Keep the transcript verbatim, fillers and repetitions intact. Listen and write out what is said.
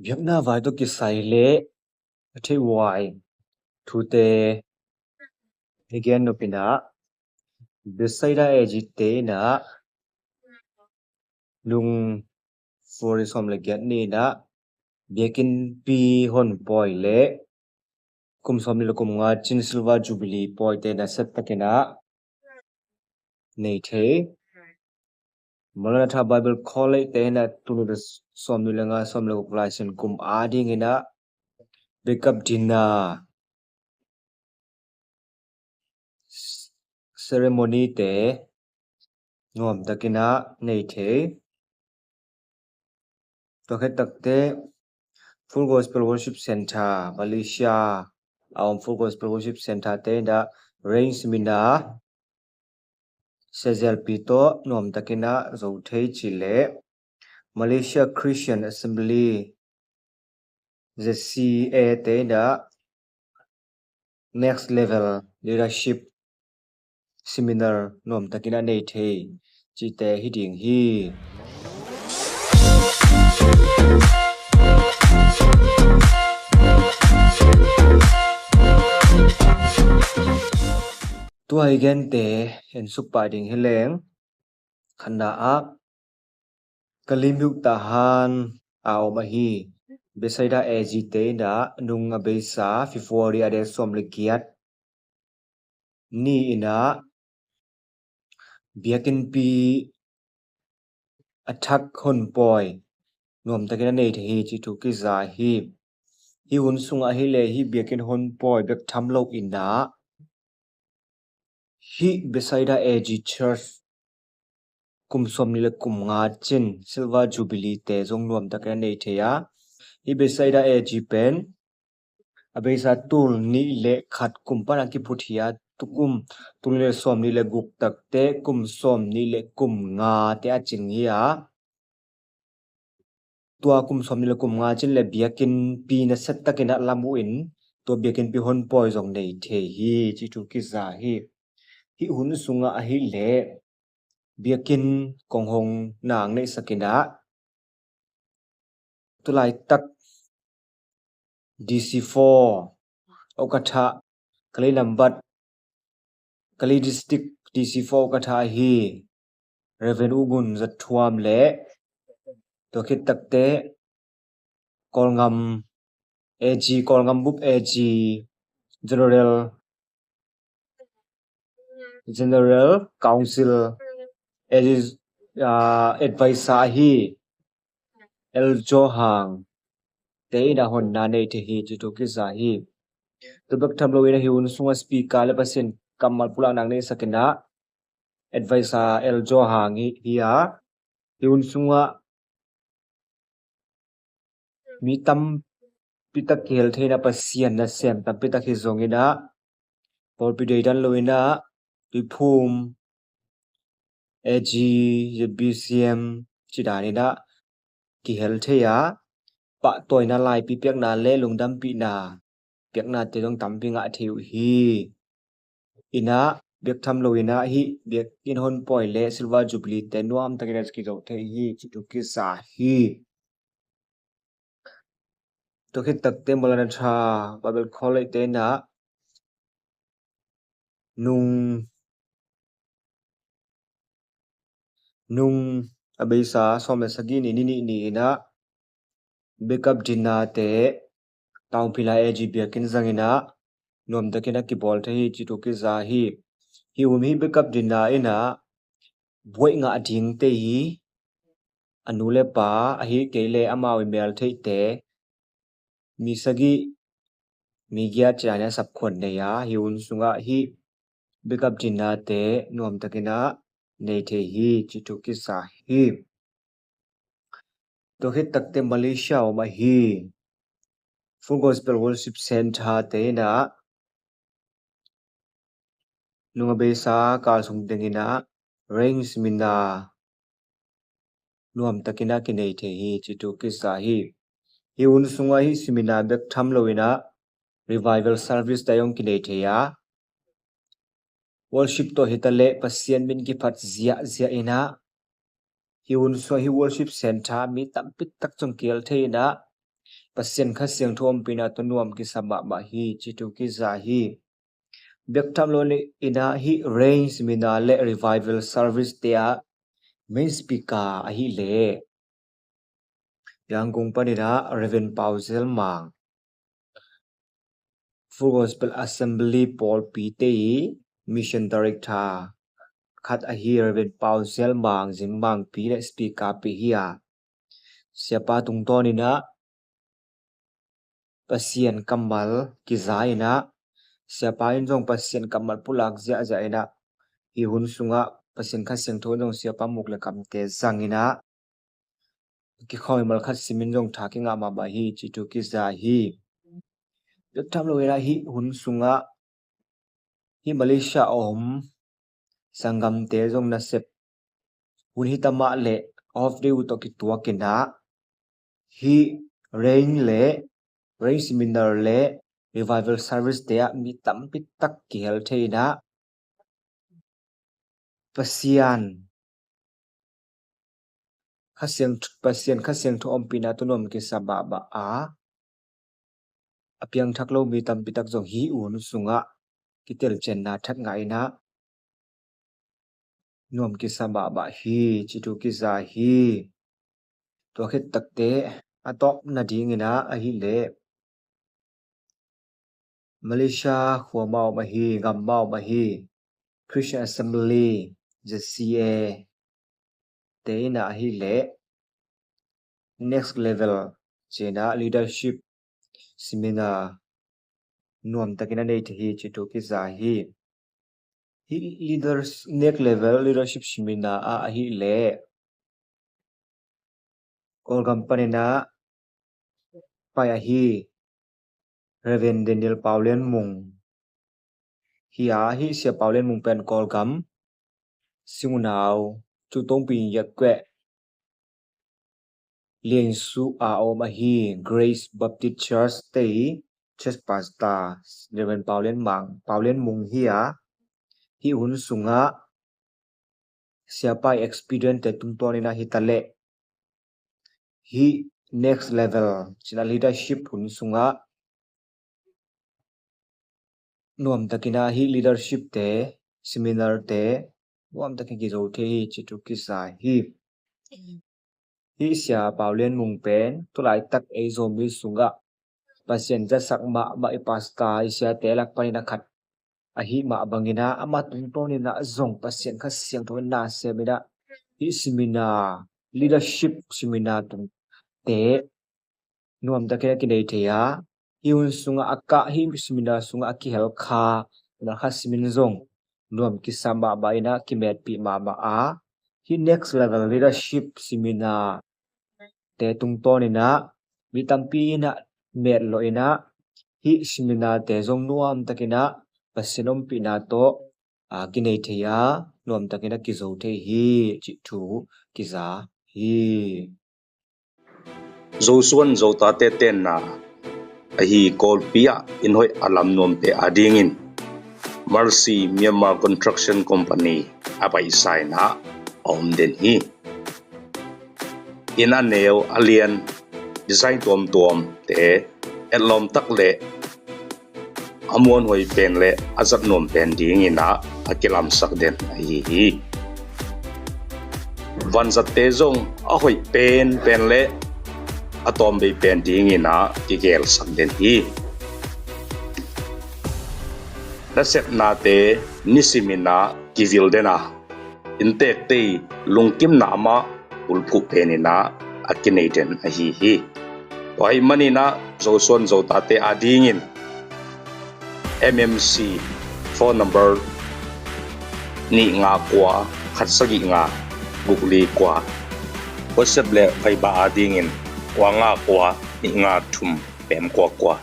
Biakna vai tawh kisai le a theih huai thute i gen nop in ah, Bethsaida A G te in ah nung February sawm le giat ni in ah biakinnpi honpawi le kum sawm nih le kum nga cin Silver Jubilee pawite nasia takin ah nei thei. Maranatha Bible College te in ah tul nih le sawm nih le nga, sawm le guk lai Sin kum adingin ah backup dinner ceremony te nuamtakin ah nei thei. Tua khit takteh Full Gospel Worship Center, Malaysia a om Full Gospel Worship Center te in ah rain seminar, siazelpi tawh nuamtakin ah zo thei cih leh Malaysia Christian Assembly, Z C A te in ah Next Level Leadership Seminar nuamtakin ah nei thei cihte hi ding hi. Tua i gente en suk pah ding hi leng, khatna ah Kalaymyo Tahan a om ahi Bethsaida A G te in ah nung a beisa February a date sawm le giat ni in ah biakinnpi a thak honpawi nuamtakin ah nei thei hi cih thu kiza hi. Hih hun sungah hi leh hih biakinn honpawi bek tham lo in ah hih Bethsaida A G Church kum sawm nih le kum nga cin Silver Jubilee te zong nuamtakin ah nei thei a, hih Bethsaida A G pen a beisa tul nih le khat kum pan a kiphut hi a, tukum tul nih le sawm nih le guk takteh kum sawm nih le kum nga te a cing hi a, tua kum sawm nih le kum nga cin le biakinnpi nasia takin ah lam uh in tua biakinnpi honpawi zong nei thei hi cih thu kiza hi. Hih hun sungah ahi leh biakinn kong hong nang neihsak in ah tulaitak D C four ukatha, Kalay nambat, Kalay District D C four ukatha ahi Reverend U Ngun Za Thuam le tua khit takteh Kawlgam A G, Kawlgam bup A G, General General Council, eh, ah, advisor ahi El Johan te in ah honna nei thei hi cih thu kiza hi. Tua bek tham lo in ah hih hun sungah speaker le Pasian kammal pulakna neihsak in ah advisor El Johan hi, hi a, hih hun sungah mi tampi tak kihel thei in ah Pasian nasem tampi tak hi zongin ah pawlpi deidan lo in ah Tuiphum A G, Z B C M ci dan in ah kihel thei a, pahtawina laipi piakna le lungdampihna piaknate zong tampi ngah thei uh hi. In ah bek tham lo in ah hih biakinn honpawi le Silver Jubilee te nuamtakin ah kizo thei hi cih thu kiza hi. Tua khit takteh Maranatha Bible College te in ah nung, nung a beisa sawm le sagih ni, ni nih ni in ah backup dinner te Taungpila A G biakinn zangin ah nuamtakin ah kibawl thei hi cih thu kiza hi. Hih hun hih backup dinner in ah buaih ngah dingte hi, a nu le pa ahi kei le amau i mel theihte mi sagih mi giat ci dan in ah sapkhuan nei a, hih hun sungah hih backup dinner te nuamtakin ah nei thei hi cih thu kiza hi. Tua khit takteh Malaysia om ahi Full Gospel Worship Center te in ah nung a beisa kal sung teng in ah rain seminar nuamtakin ah kinei thei hi cih thu kiza hi. Hih hun sungah hih seminar bek tham lo in ah revival service te zong kinei thei a, worship tawh hi ta leh Pasian min kiphat ziahziah in ah hih hun sungah hih worship center mi tampi tak zong kihel thei in ah Pasian Kha Siangtho ompihna tawh nuam kisa mahmah hi, ci thu kiza hi. Biaktham lo ni inah hih Rain Seminar le Revival Service te ah main speaker ahih leh Yangon paninah Reverend Pau Zel Mang, Full Gospel Assembly pawlpi te i Mission Director khat ahi Reverend Pau Zel Mang, Zing Mangpi le speaker pi hi a, siapa tungtawn inah Pasian kammal kiza inah, siapa in zong Pasian kammal pulak ziahziah inah, hih hun sungah Pasian Kha Siangtho in zong siapa muk le kamte zang inah, kikhawm i mal khat simin zong tha kingah mahmah hi, ci thu kiza hi. Biaktham lo inah hih hun sungah hih Malaysia a om sanggamte zong nasep hun hi ta mah leh off day uh tawh kituak inah, hih Rain le Rain Seminar le Revival Service te ah mi tampi tak kihel thei inah, Pasian Kha Siang, Pasian Kha Siangtho ompihna tawh nuam kisa mahmah a, a piangthak lo mi tampi tak zong hih hun sungah kitelcianna thak ngah inah nuam kisa mahmah hi, ci thu kiza hi. Tua khit takte a tawpna ding inah ahih leh Malaysia khua mah om ahi, gam mah om ahi, Christian Assembly, Z C A te inah ahih leh Next Level ci inah leadership seminar nuam takin a nei thei hi, ci thu kiza hi. Hih leaders, Next Level leadership seminar ah ahih leh Kawlgam paninah pai ahi Reverend Daniel Pau Lian Mung hi a, hih Sia Pau Lian Mung pen Kawlgam Sing unau, Cutongpi Yakkueh, Liansu a om ahi Grace Baptist Church te i Church Pastor Reverend Pau Lian Mang, Pau Lian Mung hi a, hih hun sungah siapa i experience te tungtawn inah hi ta leh hih Next Level ci inah leadership hun sungah nuam takin ah hih leadership te, seminar te nuam takin kizo thei hi, ci thu kiza hi. Hih Sia Pau Lian Mung pen tulaitak ei Zomi sungah Pasian zasak mahmah i pastor i siate lak panin a khat ahih mah bangin ah, amah tungtawn inah zong Pasian Kha Siangtho in na sem inah hih seminar, leadership seminar tungte nuam takin a kinei thei a, hih hun sungah a kah, hih seminar sungah a kihel kha, na kha simin zong nuam kisa mahmah inah kimetpih mahmah a, hih Next Level leadership seminar te tungtawn inah mi tampi inah metlawh inah hih seminar te zong nuam takin ah Pasian ompihna tawh a kinei thei a, nuam takin a kizo thei hi, cih thu kiza hi. Zosuan Zotate tenna ahi Kawlpi ah inn hoih a lam nuamte adingin Mercy Myanmar Construction Company a paisa inah a om den hi. Inn a neu a lian, design tuamtuamte etlawm tak le a muanhuai pen le a zat nuam pen dingin ah a kilamsak den ahi hi. Vanzatte zong a hoih penpen le a tawmbei pen dingin ah kigelsak den hi. Nasepnate nisimin ah kivil den a, innteekte i lungkimna mah bulphuh penin ah a kinei den ahi hi. Tua ahih manin ah Zosuan Zotate adingin M M C phone number nih nga kua khat sagih nga guk li kua, WhatsApp le Viber adingin kua nga kua nih nga thum pem kua kua.